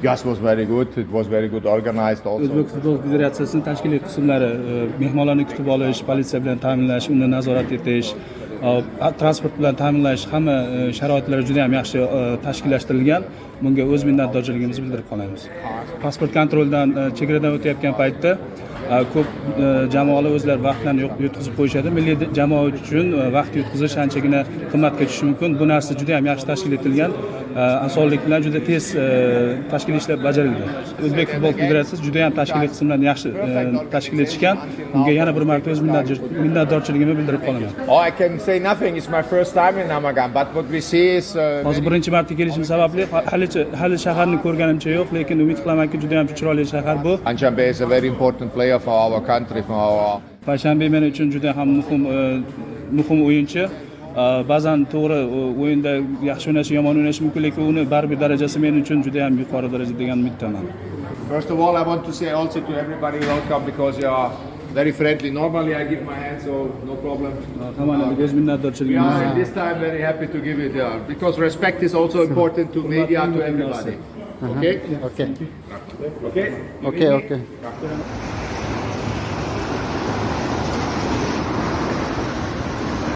Yes, was very good. It was very good organized also. O'zbek futbol federatsiyasining tashkiliy qismlari, mehmonlarni kutib olish, politsiya bilan ta'minlash, uni nazorat etish, transport bilan ta'minlash, hamma sharoitlar juda ham yaxshi tashkillashtirilgan. Bunga o'z minnatdorchiligimizni bildirib qolamiz. Pasport kontroldan, chegaradan o'tayotgan paytda ko'p jamoalar o'zlari vaqtlarni yutqizib qo'yishadi. Milliy jamoa uchun vaqt yutqizish anchagina qimmatga tushishi mumkin. Bu narsa juda ham yaxshi tashkil etilgan. Osonlik bilan juda tez tashkiliy ishlar bajarildi. O'zbek futbol federatsiyasi juda ham tashkiliy qismlarni yaxshi tashkil etishgan. Bunga yana bir marta o'z minnatdorchiligimni bildirib qolaman. Oh, I can say nothing. It's my first time in Namangan, but what we see is Hozir birinchi marta kelishim sababli halicha hali shaharni ko'rganimcha yo'q, lekin umid qilamanki, juda ham chiroyli shahar bu. Payshanbe is a very important player for our country, for our Payshanbe men uchun juda ham muhim o'yinchi. Ba'zan to'g'ri o'yinda yaxshi o'ynashi, yomon o'ynashi mumkin, lekin uni baribir darajasi men uchun juda ham yuqori daraja degan umiddaman. First of all, I want to say also to everybody welcome, because you are very friendly. Normally I give my hand, so no problem. Hammani o'z We minnatdorchiligimizni are this time very happy to give it, yeah, because respect is also important to media, to everybody. Okay? Okay. Okay? Okay.